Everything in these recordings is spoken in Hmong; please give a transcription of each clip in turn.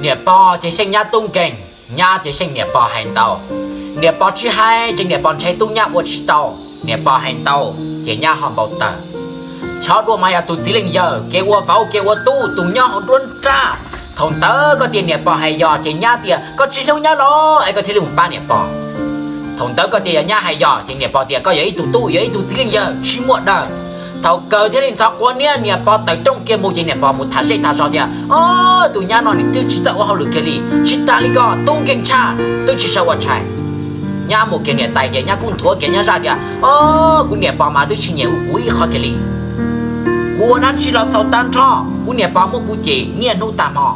Niam pog ces xyeej nyab tub nkeeg, nyab ces xyeej niam pog hais ntau. Niam pog tsis hais ces niam pog ntshe tub nyab ua tsis tau, niam pog hais ntau ces nyab ho npau taws. Chob dua mas yog tus txiv leej yawg, kev ua vauv kev ua tub, tus nyob hauv nruab nrab. Thaum ntawd koj tias niam pog hais yog ces nyab tias koj tsis hlub nyab los es koj thiaj li mus pab niam pog. Thaum ntawd koj tias yog nyab hais yog ces niam pog tias koj yog ib tug tub, yog ib tug txiv leej yawg tsis muaj daws. Thaum kawg thiaj li ntxhov quav niab, niam pog tawm rooj kiag mus ces niam pog mus tham zej tham zog tias, o, tus nyab no nws twb tsis txawj ua hauj lwm kiag li, tsis tas li ko tub nkeeg tshaj twb tsis sawv ua tshais. Nyab mus kiag niam tais ces nyab kuj nthuav kiag nyab zaj tias, o, kuv niam pog mas twb tsis nyiam hu kuv ib qho kiag li. Kuv ua dab tsi los txhaum tag nrho, kuv niam pog muab kuv cem niaj hnub tag hmo.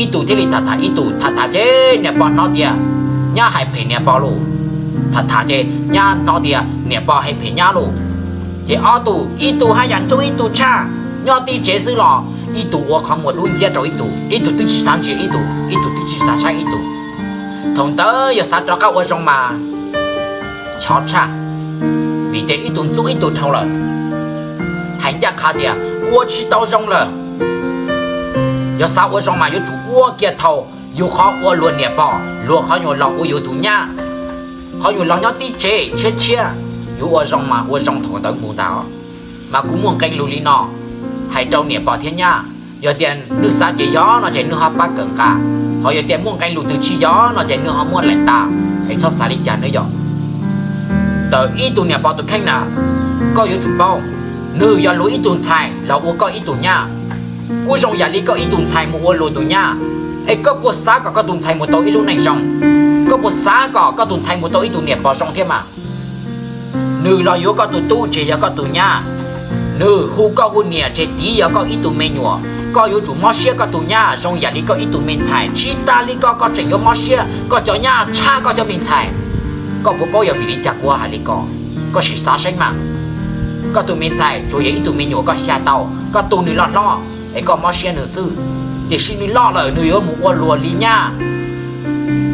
Ib tug thiaj li tham tham ib tug, tham tham ces niam pog hnov tias nyab hais phem niam pog lauj. Tham tham ces nyab hnov tias niam pog hais phem nyab lauj. Ces ob tug, ib tug haj yam ntxub ib tug tshaj, nyob tib tsev xwb los ib tug ua qhov muag dub nciab rau ib tug, ib tug twb tsis xav ntsia ib tug, ib tug twb tsis xav saib ib tug. Thaum ntawd yog xav rov qab ua zoo mas chov tshaj, vim tias ib tug ntxub ib tug dhau lawm. Hais ncaj qha tias ua tsis tau zoo lawm. Yog xav ua zoo mas yuav tsum ua kiag thaum yus qhov ua luag niam pog, luag qhov nyuam los ua yus tus nyab, qhov nyuam los nyob tib tsev tshiab tshiab. Yuav ua zoo mas ua zoo thaum ntawd mus ntag. Mas kuv muaj nqee lus li no hais rau niam pog thiab nyab, yog tias nws xav ces yog no ces nws ho pab kawm nqa, ho yog tias muaj nqee lus twg tsis yog no ces nws ho muab laim tas, es txhob xav li cas nawb yom. Ntawm ib tug niam pog tus kheej na, koj yuav tsum paub, nws yog luag ib tug ntxhais los ua koj ib tug nyab. Kuj zoo yam li koj ib tug ntxhais mus ua luag tus nyab, es koj puas xav kom koj tus ntxhais mus tau ib lub neej zoo? Koj puas xav kom koj tus ntxhais mus tau ib tug niam pog zoo thiab mas? Nws los yuav koj tus tub ces yog koj tus nyab, nws hu koj hu niam ces tiv yog koj ib tug me nyuam. Koj yuav tsum mob siab koj tus nyab zoo yam li koj ib tug me ntxhais, tsis tas li ko koj tseem yuav mob siab koj cov nyab tshaj koj cov me ntxhais. Koj puas paub yog vim li cas kuv hais li ko? Koj sim xav saib mas. Koj tus me ntxhais tsuas yog ib tug me nyuam koj xya tau, koj tu nws los hlob es koj mob siab nws xwb, tiam sis nws loj lawm nws yuav mus ua luag li nyab.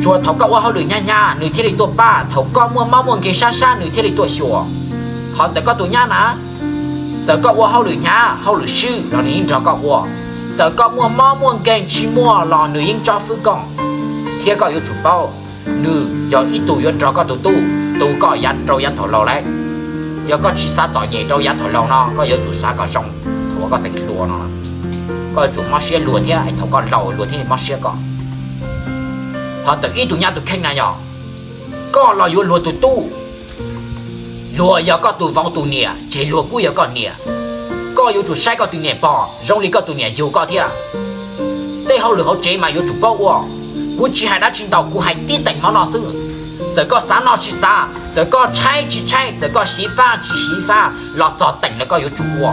Tsuas thaum koj ua hauj lwm nyab nyab nws thiaj li tuaj pab, thaum koj muaj mob muaj nkeeg sab sab nws thiaj li tuaj xyuas. Qhov ntawm koj tus nyab na, txawm koj ua hauj lwm hnyav hauj lwm swb los nws yeej nrog koj ua, txawm koj muaj mob muaj nkeeg tsis muaj los nws yeej tsob fwb koj. Thiab koj yuav tsum paub, nws yog ib tug yuav nrog koj tus tub tu koj yav rau yav thaum laus lawm. Yog koj tsis xav txom nyem rau yav thaum laus no koj yuav tsum xav kom zoo thaum uas koj tseem hluas no. Koj yuav tsum mob siab luag thiab es thaum koj laus luag thiaj li mob siab koj. Qhov ntawm ib tug nyab tus kheej na yog, koj los yuav luag tus tub, luag yog koj tus vauv tus niam ces luag kuj yog koj niam. Koj yuav tsum saib koj tus niam pog zoo li koj tus niam yug koj thiab. Tej hauj lwm hauv tsev mas yuav tsum paub ua. Kuv tsis hais dab tsi ntau, kuv hais tib teem mov no xwb. Txawm koj xav noj tsis xav, txawm koj tshaib tsis tshaib, txawm koj xyiv fab tsis xyiv fab los txog teem lawm koj yuav tsum ua.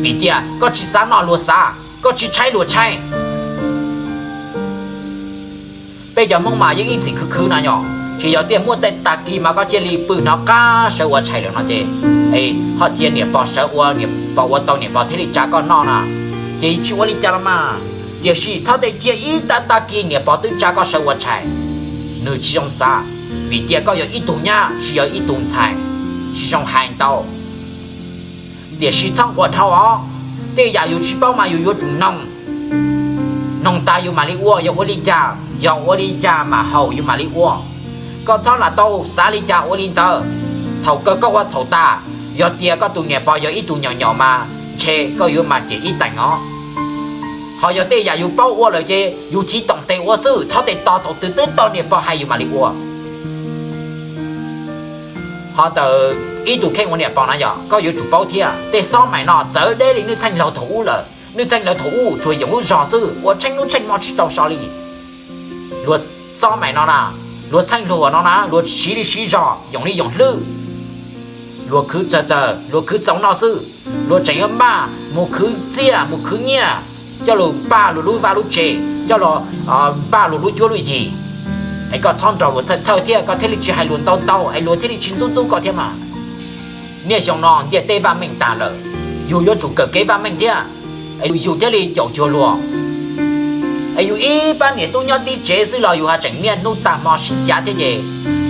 Vim tias koj tsis xav noj luag xav, koj tsis tshaib luag tshaib. Peb cov Hmoob mas yeej ib txwm khwv khwv na yom, ces yog tias muaj tej tag kis mas koj cia li pw hnov qab sawv ua tshais lawm no ces, es ho cia niam pog sawv ua, niam pog ua tau niam pog thiaj li tsa koj noj na, ces tsis ua li cas los mas. Tiam sis txhob tej cia ib tag tag kis niam pog twb tsa koj sawv ua tshais, nws tsis zoo xav, vim tias koj yog ib tug nyab tsis yog ib tug ntxhais, tsis zoo hais ntau. Tiam sis txhob nquas dhau os, tej yam yus tsis paub mas yus yuav tsum noog, noog tas yus mam li ua, yog ua li cas, yog ua li cas mam haum yus mam li ua. Koj txhob lam tau xav li cas ua li ntawd. Thaum kawg koj ua txhaum tas, yog tias koj tus niam pog yog ib tug nyom nyom mas ntshe koj yuav mam cem ib teem os. Ho yog tej yam yus paub ua lawm ces yus chiv toom tes ua xwb, txhob tes tos thaum twg twb tau niam pog hais yus mam li ua. Ho ntawm ib tug kheej ua niam pog na yog koj yuav tsum paub thiab, tej xob mais no txawv deb li nwj txheej laug thaum ub lawm. Nwj txheej laug thaum ub tsuas yoom lub zog xwb, ua tsheej lub tsheej hmo tsis tau so li. Luag xob mais no na, luag txheej laug no na luag siv li siv zog, yoom li yoom hlwb. Luag khwv txawg txawg, luag khwv txaus noj xwb, luag tseem yuav npaj mus khwv txiaj mus khwv nyiaj coj los npaj luag lub vaj lub tsev, coj los npaj luag lub cuab lub yig. Es koj txhob nrog luag txhawj txhawj thiab koj thiaj li tsis hais luag ntau ntau es luag thiaj li tsis ntxub ntxub koj thiab mas. Niaj xyoo no ntiaj teb vaj meej tag lawm, yus yuav tsum kawm kev vaj meej thiab, es yus thiaj li caum cuag luag. Es yus ib pab niam tub nyob tib tsev xwb los yus ho tseem niaj hnub tag hmo sib cav thiab ces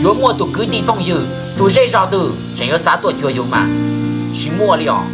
yuav muaj tus kwv tij phooj ywg tus zej zog twg tseem yuav xav tuaj cuag yus mas, tsis muaj li os.